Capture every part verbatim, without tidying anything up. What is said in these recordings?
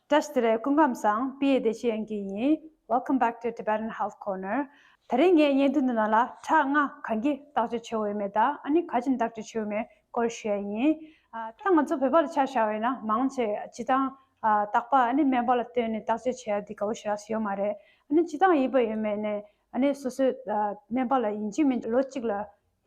བཀྲ་ཤིས་བདེ་ལེགས། སྐུ་ཁམས་བཟང་། པི་ཨེ་བདེ་ཆེན་དབྱངས་སྐྱིད་ཡིན། Welcome back to Tibetan Health Corner. དེ་རིང་ངའི་བརྙན་ཐུང་འདི་ནང་ལ་ཁྲག་ལྔ་གང་གིས་བརྟག་དཔྱད་བྱེད་དགོས་ཡོད་མེད་དང་། ཨ་ནི་ག་ཅིན་བརྟག་དཔྱད་བྱེད་དགོས་མེད་སྐོར་ཞུ་ཡ་ཡིན། ཨ་ད་ང་ཚོ་བོད་པ་ལ་ཆ་བཞག་པ་ཡིན་ན་མང་ཆེ་སྤྱིར་བཏང་ཨ་རྟག་པར་ཨ་ནི་སྨན་པ་ལ་བསྟན་ནས་བརྟག་དཔྱད་བྱེད་ཡ་འདི་དགའ་པོ་ཞེ་དྲག་ཞིག་ཡོད་མ་རེད། ཨ་ནི་སྤྱིར་བཏང་ཡིན་པ་ཡིན་མིན་ནས་ཨ་ནི་སོ་སོའི་ཨ་སྨན་པ་ལ་ཡིན་གཅིག་མིན་གཅིག་ལོ་གཅིག་ལ་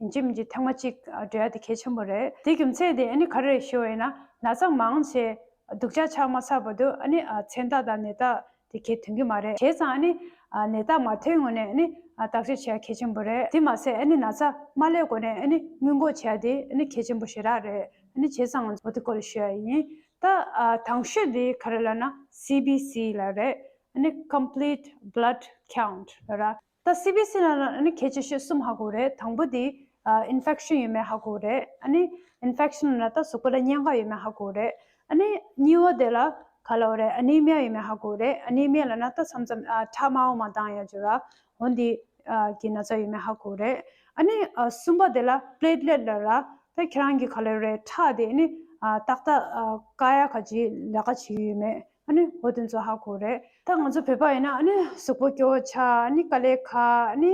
ཡིན་གཅིག་མིན་གཅིག་ཐེངས་མ་གཅིག་ཨ་འགྲོ་ཡ་དེ་གལ་ཆེན་པོ་རེད། དེ་རྒྱུ་མཚན་དེ་ཨ་ནི་ག་རེ་རེད་ཞུ་བ་ཡིན་ན། ན་ཚ་མང་ཆེ་སྡུག་ཅག་ཆགས་མ་ཚར་བར་དུ་ཨ་ནི་ཨ་མཚན་རྟགས་དང་ནད་རྟགས་དེ་གས་ཐོན་གྱི་མ་རེད། བྱས་ཙང་ཨ་ནི་ཨ་ནད་རྟགས་མ་ཐོན་སྔོན་ནས་ཨ་ནི་ཨ་བརྟག་དཔྱད་བྱེད་ཡ་གལ་ཆེན་པོ་རེད། དེ་མ་ཟད་ཨ་ནི་ན་ཚ་མ་སླེབས་གོང་ནས་ཨ་ནི་སྔོན་འགོག་བྱེད་ཡ་དེ་ཨ་ནི་གལ་ཆེན་པོ་ཞེ་དྲག་རེད། ཨ་ནི་བྱས་ཙང་ང་ཚོ་འོ་དེ་སྐོར་ལ་ཞུ་ཡ་ཡིན། ད་ཨ་དང་ཤོས་དེ་ག་རེ་ལབ་ན་སི་བི་སི་ལབ་རེད། ཨ་ནི་Complete Blood Count ལབ་ར། ད་སི་བི་སི་ལབ་ན་ཨ་ནི་གལ་ཆེ་ཤོས་གསུམ་ཧ་གོ་རེད། དང་པོ་དེ་ཨ་ཨིན་ཕེག་ཤན་ཡོད་མེད་ཧ་གོ་རེད། ཨ་ནི་ཨིན་ཕེག་ཤན་ལབ་ན་ད་གཟུགས་པོ་ལ་གཉན་ཁ་ཡོད་མེད་ཧ་གོ་རེད། ཨ་ནི་གཉིས་པ་དེ་ལ་ག་ལབ་རེད། ཨ་ནི་མི་ཡ་ཡོད་མེད་ཧ་གོ་རེད། ཨ་ནི་མི་ཡ་ལབ་ན་ད་མཚམས་མཚམས་ཨ་ཁྲག་དམར་པོ་མ་འདང་ཡ་ཅིག་ཡོད་ར། འོ་འདི་ཨ་གི་ན་ཚ་ཡོད་མེད་ཧ་གོ་རེད། ཨ་ནི་ཨ་གསུམ་པ་དེ་ལ་པི་ལེཊ་ལེཊ་ལབ་ར། ད་ཁྱེད་རང་གི་ག་ལབ་རེད། ཁྲག་དེ་ཨ་ནི་ཨ་ཏག་ཏག་ཨ་བཀག་ཡ་ག་ཅིག་ལས་ཀ་བྱེད་ཀྱི་ཡོད་མེད། ཨ་ནི་འོ་དེ་ཚོ་ཧ་གོ་རེད། ད་ང་ཚོ་བོད་པ་ཡིན་ན་ཨ་ནི་གཟུགས་པོ་སྐྱོ་བོ་ཆགས། ཨ་ནི་དཀའ་ལས་ཁག་ཨ་ནི་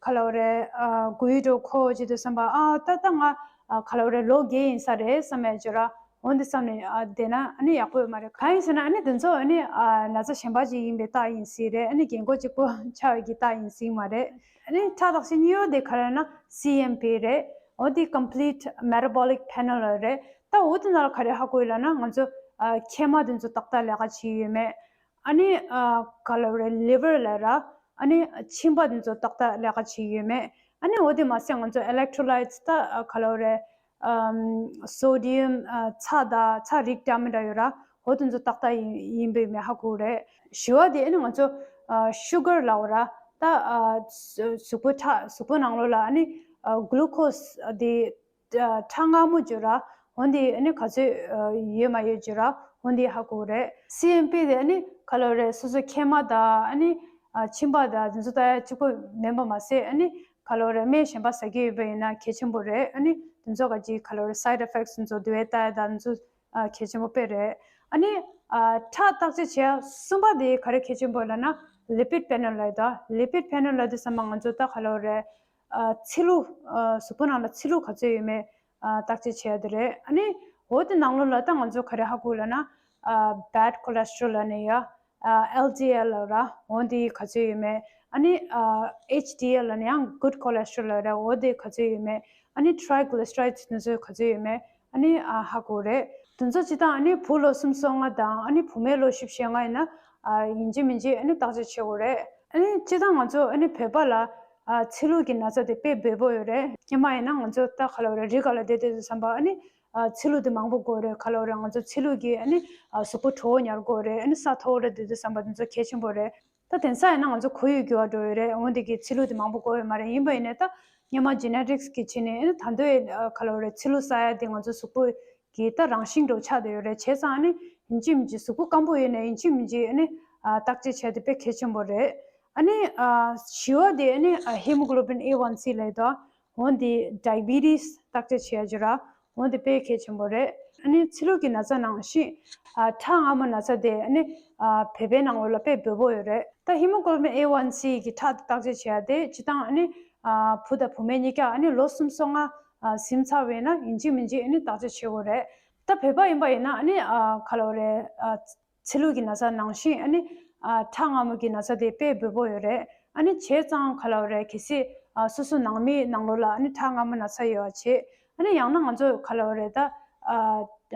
ག་ལབ་རེད། ཨ་མགོ་ཡུ་འགྲོ་ཁོ་བྱེད་དུས་བསམ་པ། ཨ་ད་ད་ང་ཨ་ག་ལབ་རེད། ལོ་བརྒྱད་ཡིན་ས་རེད་བསམ་ཡ་ཅིག་ཡོད་ར། འོ་འདི་བསམ་ནས་ཨ་བསྡད་ན་ཨ་ནི་ཡག་པོ་ཡོད་མ་རེད། གང་ཡིན་ཟེར་ན་ཨ་ནི་འདི་ཚོ་ཨ་ནི་ཨ་ན་ཚ་གཞན་པ་ཅིག་ཡིན་པའི་རྟགས་ཡིན་སྲིད་རེད། ཨ་ནི་རྒན་གོག་གཅིག་པོ་ཆགས་ཡོད་ཀྱི་རྟགས་ཡིན་སྲིད་མ་རེད། ཨ་ནི་ཁྲག་བརྟག་དཔྱད་གཉིས་པ་དེ་ག་རེ་ན་སི་ཨེམ་པི་རེད། འོ་འདི་Complete Metabolic Panel རེད། ད་འོ་དེ་ནང་ལ་ག་རེ་ཧ་གོ་ཡོད་ལབ་ན། ང་ཚོ་ཨ་མཁལ་མ་དེ་ཚོ་ཏག་ཏག་ལས་ཀ་བྱེད་ཡོད་མེད། ཨ་ནི་ཨ་ག་ལབ་རེད། ལི་ཝར་ལབ་ར། ཨ་ནི་མཆིན་པ་དེ་ཚོ་ཏག་ཏག་ལས་ཀ་བྱེད་ཡོད་མེད། ཨ་ནི་འོ་དེ་མ་ཟད་ང་ཚོ་ཨི་ལེག་ཊོ་ལའིཊ་ད་ཨ་ག་ལབ་རེད། ཨམ་སོ་ཌི་ཡམ་ཨ་ཚྭ་དང་ཚྭ་རིགས་འདྲ་མི་འདྲ་ཡོད་ར། འོ་དེ་ཚོ་ཏག་ཏག་ཡིན་ཡིན་པའི་མེད་ཧ་གོ་རེད། བཞི་པ་དེ་ཨ་ནི་ང་ཚོ་ཨ་ཤུ་གར་ལབ་ར། ད་ཨ་གཟུགས་པོ་ཁྲག་གཟུགས་པོ་ནང་ལོགས་ལ་ཨ་ནི་ཨ་གླུ་ཁོ་སི་དེ་ཨ་ཁྲག་མངར་མོ་བརྗོད་ར། འོ་འདི་ཨ་ནི་ག་ཚོད་ཨ་ཡོད་མ་ཡོད་བརྗོད་ར། འོ་འདི་ཧ་གོ་རེད། སི་ཨེམ་པི་དེ་ཨ་ནི་ག་ལབ་རེད། སོ་སོ་མཁལ་མ་དང་ཨ་ནི་ཨ་མཆིན་པ་དང་དེ་ཚོ་ད་ཡ་གཅིག་པོ་མིན་པ་མ་ཟད། ཨ་ནི་ག་ལབ་རེད། སྨན་གཞན་པ་ཟ་གི་ཡོད་པ་ཡིན་ན་གལ་ཆེན་པོ་རེད། ཨ་ནི་དེ་ཚོ་ག་ཅིག་ག་ལབ་རེད། སའིཌ་ཨི་ཕེག་ཊི་དེ་ཚོ་འདུ་བའི་ལྟ་ཡ་དང་དེ་ཚོ་ཨ་གལ་ཆེན་པོ་དཔེ་རེད། ཨ་ནི་ཨ་ཁྲག་བརྟག་དཔྱད་བྱེད་ཡ་གསུམ་པ་དེ་ག་རེ་གལ་ཆེན་པོ་ལབ་ན་ལི་པིཌ་པེ་ནལ་ལབ་ཡོད་ད། ལི་པིཌ་པེ་ནལ་ལབ་དུས་ཙམ་པ་ང་ཚོ་ད་ག་ལབ་རེད། ཨ་ཚི་ལུ་ཨ་གཟུགས་པོ་ནང་ལ་ཚི་ལུ་ག་ཚོད་ཡོད་མེད་ཨ་བརྟག་དཔྱད་བྱེད་ཡ་དེ་རེད། ཨ་ནི་འོ་དེ་ནང་ལོགས་ལ་ད་ང་ཚོ་ག་རེ་ཧ་གོ་ལབ་ན། ཨ་བེཌ་ཁོ་ལེ་སི་ཊོ་རོལ་ལབ་ནས་ཡ། ཨ་ཨེལ་ཌི་ཨེལ་ལབ་ར། འོ་འདི་ག་ཚོད་ཡོད་མེད། ཨ་ནི་ཨ་ཨེཆ་ཌི་ཨེལ་ལབ་ནས་ཡང་གུཌ་ཁོ་ལེ་སི་ཊོ་རོལ་ལབ་ར། འོ་དེ་ག་ཚོད་ཡོད་མེད། ཨ་ནི་ཊ་རའི་གི་ལི་སི་རའིཌ་དེ་ཚོ་ག་ཚོད་ཡོད་མེད། ཨ་ནི་ཨ་ཧ་གོ་རེད། དེ་ཚོ་སྤྱིར་བཏང་ཨ་ནི་བུ་ལོ་སུམ་ཅུ་སོ་ལྔ་དང་ཨ་ནི་བུད་མེད་ལོ་བཞི་བཅུ་ཞེ་ལྔ་ཡིན་ན་ཨ་ཡིན་གཅིག་མིན་གཅིག་ཨ་ནི་བརྟག་དཔྱད་བྱེད་དགོས་རེད། ཨ་ནི་སྤྱིར་བཏང་ང་ཚོ་ཨ་ནི་བོད་པ་ལ་ཨ་ཚི་ལུ་གི་ན་ཚ་དེ་དཔེ་འབེལ་པོ་ཡོད་རེད། སྔོན་མ་ཡིན་ན་ང་ཚོ་ད་ག་ལབ་རེད། རི་སྒང་ལ་བསྡད་བསྡད་དུས་ཙམ་པ་ཨ་ནི་ཨ་ཚི་ལུ་དེ་མང་པོ་དགོས་རེད། ག་ལབ་རེད། ང་ཚོ་ཚི་ལུ་གི་ཨ་ནི་ཨ་གཟུགས་པོ་དྲོ་པོ་ཉར་དགོས་རེད། ཨ་ནི་ས་མཐོ་པོ་ལ་བསྡད་དུས་ཙམ་པ་དེ་ཚོ་གལ་ཆེན་པོ་རེད། ད་དེང་སང་ཡིན་ན་ང་ཚོ་གོ་ཡུལ་འགྱུར་བ་འགྲོ་ཡོད་རེད། འོ་འདི་གི་ཚི་ལུ་དེ་མང་པོ་དགོས་ཡོད་མ་རེད། ཡིན་པ་ཡིན་ནའི་ད་སྔོན་མ་ཇེ་ནེ་ཊིག་སི་གི་ཆ་ནས་ཨ་ནི་ད་དུང་ཨ་ག་ལབ་རེད། ཚི་ལུ་ཟ་ཡ་དེ་ང་ཚོ་གཟུགས་པོ་གི་ད་རང་བཞིན་འདྲ་པོ་ཆགས་བསྡད་ཡོད་རེད། བྱས་ཙང་ཨ་ནི་ཡིན་གཅིག་མིན་གཅིག་གཟུགས་པོ་སྐམ་པོ་ཡོད་ནའི་ཡིན་གཅིག་མིན་གཅིག་ཨ་ནི་ཨ་བརྟག་དཔྱད་བྱས་ཏེ་དཔེ་གལ་ཆེན་པོ་རེད། ཨ་ནི་ཨ་བཞི་པ་དེ་ཨ་ནི་ཨ་ཧི་མོ་གྷོ་ལོ་བིན་ཨེ་ཝན་སི་ལབ་ཡོད་དོ། འོ་འདི་ཌའི་བི་ཊི་སི་བརྟག་དཔྱད་བྱེད་ཡ་ཅིག་ཡོད་ར། འོ་འདི་དཔེ་གལ་ཆེན་པོ་རེད། ཨ་ནི་ཚི་ལུ་གི་ན་ཚ་ནང་བཞིན་ཨ་ཁྲག་མངར་མོ་ན་ཚ་དེ་ཨ་ནི་ཨ་བོད་པའི་ནང་ལོགས་ལ་དཔེ་འབེལ་པོ་ཡོད་རེད། ད་ཧི་མོ་གྷོ་ལོ་བིན་ཨེ་ཝན་སི་གི་ཁྲག་བརྟག་དཔྱད་བྱེད་ཡ་དེ་སྤྱིར་བཏང་ཨ་ནི་ཨ་བུ་དང་བུད་མེད་གཉིས་ཀ་ཨ་ནི་ལོ་སུམ་ཅུ་སོ་ལྔ་ཨ་ཟིན་ཚར་བ་ཡིན་ན་ཡིན་གཅིག་མིན་གཅིག་ཨ་ནི་བརྟག་དཔྱད་བྱེད་དགོས་རེད། ད་བོད་པ་ཡིན་པ་ཡིན་ན་ཨ་ནི་ཨ་ག་ལབ་རེད། ཨ་ཚི་ལུ་གི་ན་ཚ་ནང་བཞིན་ཨ་ནི་ཨ་ཁྲག་མངར་མོ་གི་ན་ཚ་དེ་དཔེ་འབེལ་པོ་ཡོད་རེད། ཨ་ནི་བྱས་ཙང་ག་ལབ་རེད། གལ་སྲིད་ཨ་སོ་སོ་ནང་མི་ནང་ལོགས་ལ་ཨ་ནི་ཁྲག་མངར་མོ་ན་ཚ་ཡོད་པ་བྱས། ཨ་ནི་ཡང་ན་ང་ཚོ་ག་ལབ་རེད། ད་ཨ་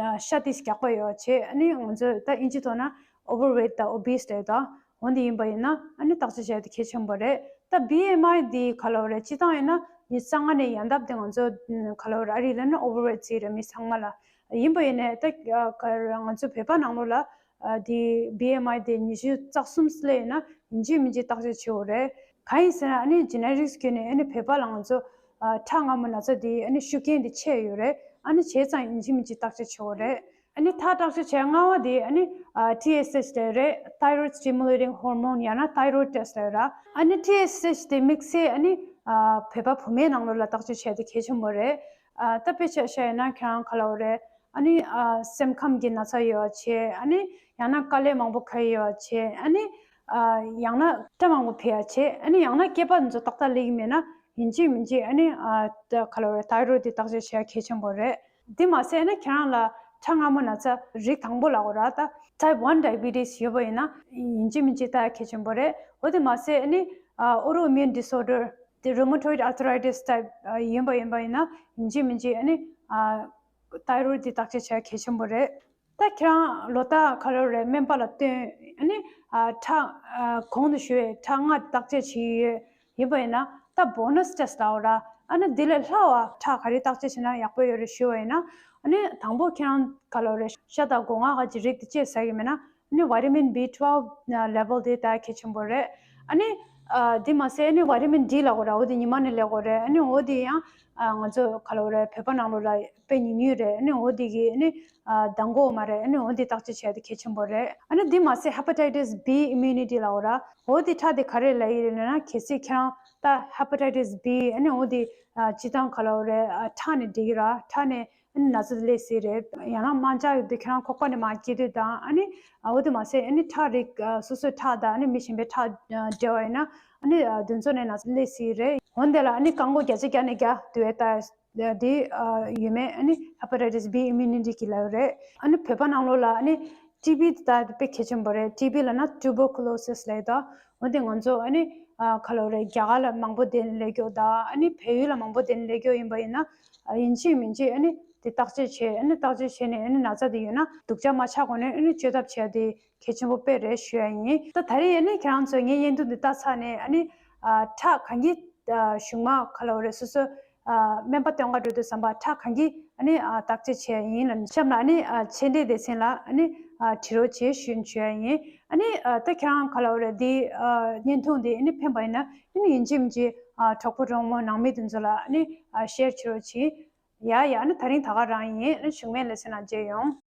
ཨ་ཤ་དེ་རྒྱགས་པ་ཡོད་པ་བྱས། ཨ་ནི་ང་ཚོ་ད་ཨིན་ཇི་ཐོག་ན་ཨོ་ཝར་ཝེཊ་དང་ཨོ་བི་སི་རེད་དོ། འོ་འདི་ཡིན་པ་ཡིན་ན་ཨ་ནི་བརྟག་དཔྱད་བྱས་ཏེ་གལ་ཆེན་པོ་རེད། ད་བི་ཨེམ་ཨའི་འདི་ག་ལབ་རེད། སྤྱིར་བཏང་ཡིན་ན་མི་གཙང་མ་ནས་ཡན་འདབ་དེ་ང་ཚོ་ག་ལབ་རེད། ཨ་རི་ལ་ན་ཨོ་ཝར་ཝེཊ་ཟེར་རེད། མི་ཚང་མ་ལ། ཡིན་པ་ཡིན་ནའི་ད་ཨ་ག་ང་ཚོ་བོད་པ་ནང་ལོགས་ལ་ཨ་འདི་བི་ཨེམ་ཨའི་དེ་ཉི་ཤུ་རྩ་གསུམ་སླེབས་ཡོད་ན་ཡིན་གཅིག་མིན་གཅིག་བརྟག་དཔྱད་བྱེད་དགོས་རེད། གང་ཡིན་ཟེར་ན་ཨ་ནི་ཇེ་ནེ་ཊིག་སི་བརྒྱུད་ནས་ཨ་ནི་བོད་པ་ལ་ང་ཚོ་ཨ་ཁྲག་མངར་མོ་ན་ཚ་དེ་ཨ་ནི་ཤུགས་རྐྱེན་དེ་ཆེ་ཡོད་རེད། ཨ་ནི་བྱས་ཙང་ཡིན་གཅིག་མིན་གཅིག་བརྟག་དཔྱད་བྱེད་དགོས་རེད། ཨ་ནི་ཁྲག་བརྟག་དཔྱད་བྱེད་ཡ་ལྔ་པ་དེ་ཨ་ནི་ཨ་ཊི་ཨེས་ཨེཆ་དེ་རེད། Thyroid Stimulating Hormone ཡང་ན་Thyroid Test ལབ་ཡོད་ར། ཨ་ནི་ཊི་ཨེས་ཨེཆ་དེ་དམིགས་བསལ་ཨ་ནི་ཨ་བོད་པ་བུད་མེད་ནང་ལོགས་ལ་བརྟག་དཔྱད་བྱེད་ཡ་དེ་གལ་ཆེན་པོ་རེད། ཨ་ད་དཔེ་ཆ་བཞག་ཡིན་ན་ཁྱེད་རང་ག་ལབ་རེད། ཨ་ནི་ཨ་སེམས་ཁམས་ཀྱི་ན་ཚ་ཡོད་པ་བྱས། ཨ་ནི་ ཡང་ན་དཀའ་ལས་མང་པོ་ཁ་ཡི་བ་བྱེད། ཨ་ནི་ཨ་ཡང་ན་སྐྲ་མང་པོ་འཕེལ་ཡ་བྱེད། ཨ་ནི་ཡང་ན་སྐེད་པ་ཚོ་ཏག་ཏག་ལེགས་མེད་ན་ཡིན་གཅིག་མིན་གཅིག་ཨ་ནི་ཨ་ད་ག་ལ་བ་རེད། ཐའི་རོ་ཌི་བརྟག་དཔྱད་བྱེད་ཡ་གལ་ཆེན་པོ་རེད། འདི་མ་ཟད་ཨ་ནི་ཁྱེད་རང་ལ་ཁྲག་མངར་མོ་ན་ཚ་རིགས་དང་པོ་ལ་གོ་ར་ད་ཊའིབ་ཝན་ཌའི་བི་ཊི་སི་ཡོད་པ་ཡིན་ན་ཡིན་གཅིག་མིན་གཅིག་ལྟ་ཡ་གལ་ཆེན་པོ་རེད། འོ་དེ་མ་ཟད་ཨ་ནི་ཨ་ཨོ་ཊོ་ཨི་མིའུན་ཌི་སོར་ཌར་དེ་རུ་མ་ཊོ་ཡིཌ་ཨར་ཐ་རའི་ཊི་སི་ཊའིབ་ཡིན་པ་ཡིན་པ་ཡིན་ན་ཡིན་གཅིག་མིན་གཅིག་ཨ་ནི་ཨ་ཐའི་རོ་ཌི་བརྟག་དཔྱད་བྱེད་ཡ་གལ་ཆེན་པོ་རེད། ད་ཁྱེད་རང་ལོ་ལྟར་ག་ལོ་རེད་སྨན་པ་ལ་སྟོན། ཨ་ནི་ཨ་ཁྲག་ཨ་གོང་དུ་ཞུ་བའི་ཁྲག་མངར་བརྟག་དཔྱད་བྱེད་ཀྱི་ཡོད། ཡིན་པ་ཡིན་ན་ད་བོ་ནས་ཊེ་སི་ཊི་ལབ་ར། ཨ་ནི་འདི་ལས་ལྷག་པ་ཁྲག་ག་རེ་བརྟག་དཔྱད་བྱས་ན་ཡག་པོ་ཡོད་རེད་ཞུ་བ་ཡིན་ན། ཨ་ནི་དང་པོ་ཁྱེད་རང་ག་ལོ་རེད་ཤ་དང་སྒོ་ང་ག་ཅི་རིགས་དེ་བཅད་ཟ་གི་མེད་ན། ཨ་ནི་ཝི་ཊ་མིན་བི་ཊུ་ཝེལ་ལེ་ཝལ་དེ་ད་གལ་ཆེན་པོ་རེད། ཨ་ནི་ཨ་འདི་མ་ཟད་ཨ་ནི་ཝི་ཊ་མིན་ཌི་ལབ་དགོས་ར། འོ་དེ་ཉི་མ་ནས་ལེན་དགོས་རེད། ཨ་ནི་འོ་དེ་ཡང་ཨ་ང་ཚོ་ག་ལབ་དགོས་རེད་བོད་པ་ནང་ལོགས་ལ་དཔེ་ཉུང་ཉུང་རེད། ཨ་ནི་འོ་དེ་གི་ཨ་ནི་ཨ་མདང་དགོས་མ་རེད། ཨ་ནི་འོ་དེ་བརྟག་དཔྱད་བྱས་ཏེ་གལ་ཆེན་པོ་རེད། ཨ་ནི་འདི་མ་ཟད་ཧེ་པ་ཊའི་ཊི་སི་བི་ཨི་མིའུ་ནི་ཊི་ལབ་དགོས་ར། འོ་དེ་ཁྲག་དེ་ག་རེ་ལབ་ཡི་རེད་ལབ་ན་གལ་སྲིད་ཁྱེད་རང་ད་ཧེ་པ་ཊའི་ཊི་སི་བི་ཨ་ནི་འོ་དེ་ཨ་སྤྱིར་བཏང་ག་ལབ་དགོས་རེད་ཨ་ཁྲག་ནས་འགྲིག་གི་ར། ཁྲག་ནས་ཨ་ནི་ན་ཚ་དེ་སླེབས་སྲིད་རེད། ཡང་ན་དམར་འབྱར་ཡོད་དུས་ཁྱེད་རང་ཁོག་པ་ནས་མར་སྐྱེས་དུས་དང་ཨ་ནི་ཨ་འོ་དེ་མ་ཟད་ཨ་ནི་ཁྲག་རིགས་ཨ་སོ་སོའི་ཁྲག་དང་ཨ་ནི་མི་གཞན་པའི་ཁྲག་ཨ་འདྲེས་པ་ཡིན་ན་ཨ་ནི་ཨ་དེ་ཚོ་ནས་ན་ཚ་སླེབས་སྲིད་རེད། འོན་ཏེ་ལ་ཨ་ནི་རྐང་མགོ་བརྒྱ་ཆ་བརྒྱ་ནས་བརྒྱ་དུ་བའི་ད་དེ་ཨ་ཡོད་མེད་ཨ་ནི་ཧེ་པ་ཊའི་ཊི་སི་བི་ཨི་མིའུ་ནི་ཊི་གིས་ལབ་ཡོད་རེད། ཨ་ནི་བོད་པ་ནང་ལོགས་ལ་ཨ་ནི་ཊི་བི་དེ་ད་དཔེ་གལ་ཆེན་པོ་རེད། ཊི་བི་ལབ་ན་ཊུ་བར་ཀུ་ལོ་སིས་ལབ་ཡོད་ད། འོན་ཏེ་ང་ཚོ་ཨ་ནི་ཨ་ག་ལབ་དགོས་རེད་རྒྱ་གར་ལ་མང་པོ་བསྡད་ནས་སླེབས་ཀྱི་ཡོད་ད། ཨ་ནི་བལ་ཡུལ་ལ་མང་པོ་བསྡད་ནས་སླེབས་ཀྱི་ཡོད་ཡིན་པ་ཡིན་ན་ཨ་ཡིན་གཅིག་མིན་གཅིག་ཨ་ནི་དེ་བརྟག་དཔྱད་བྱས། ཨ་ནི་བརྟག་དཔྱད་བྱས་ནས་ཨ་ནི་ན་ཚ་དེ་ཡོད་ན་སྡུག་ཅག་མ་ཆགས་གོང་ནས་ཨ་ནི་བཅོས་ཐབས་བྱས་ཏེ་གལ་ཆེན་པོ་དཔེ་རེད་ཞུ་ཡ་ཡིན། ད་ད་རེས་ཨ་ནི་ཁྱེད་རང་ཚོས་ངའི་བརྙན་ཐུང་འདི་ལྟ་ཚར་ནས་ཨ་ནི་ཨ་ཁྲག་གང་གི་ཨ་གཞུག་མ་ག་ལབ་དགོས་རེད་སོ་སོ་ཨ་སྨན་པ་སྟོན་ག་འགྲོ་དུས་ཙམ་པ་ཁྲག་གང་གི་ཨ་ནི་ཨ་བརྟག་དཔྱད་བྱས་ཡིན་ལབ་ནས་གཤམ་ལ་ཨ་ནི་ཨ་མཆན་འགྲིག་སྡེ་ཚན་ལ་ཨ་ནི་ཨ་བྲིས་རོགས་བྱེད་ཞུ་ཞུ་ཡ་ཡིན། ཨ་ནི་ཨ་ད་ཁྱེད་རང་ག་ལབ་དགོས་རེད་འདི་ཨ་བརྙན་ཐུང་འདི་ཨ་ནི་ཕན་པ་ཡིན་ན་ཨ་ནི་ཡིན་གཅིག་མིན་གཅིག་ཨ་གྲོགས་པོ་གྲོགས་མོ་ནང་མི་དེ་ཚོ་ལ་ཨ་ནི་ཨ་ཤེར་བྱེད་རོགས་བྱེད། ཡ་ཡ་ཨ་ནི་ད་རིང་ད་ག་རང་ཡིན། ཨ་ནི་གཞུག་མའི་ལེ་ཚན་ལ་མཇལ་ཡོང་།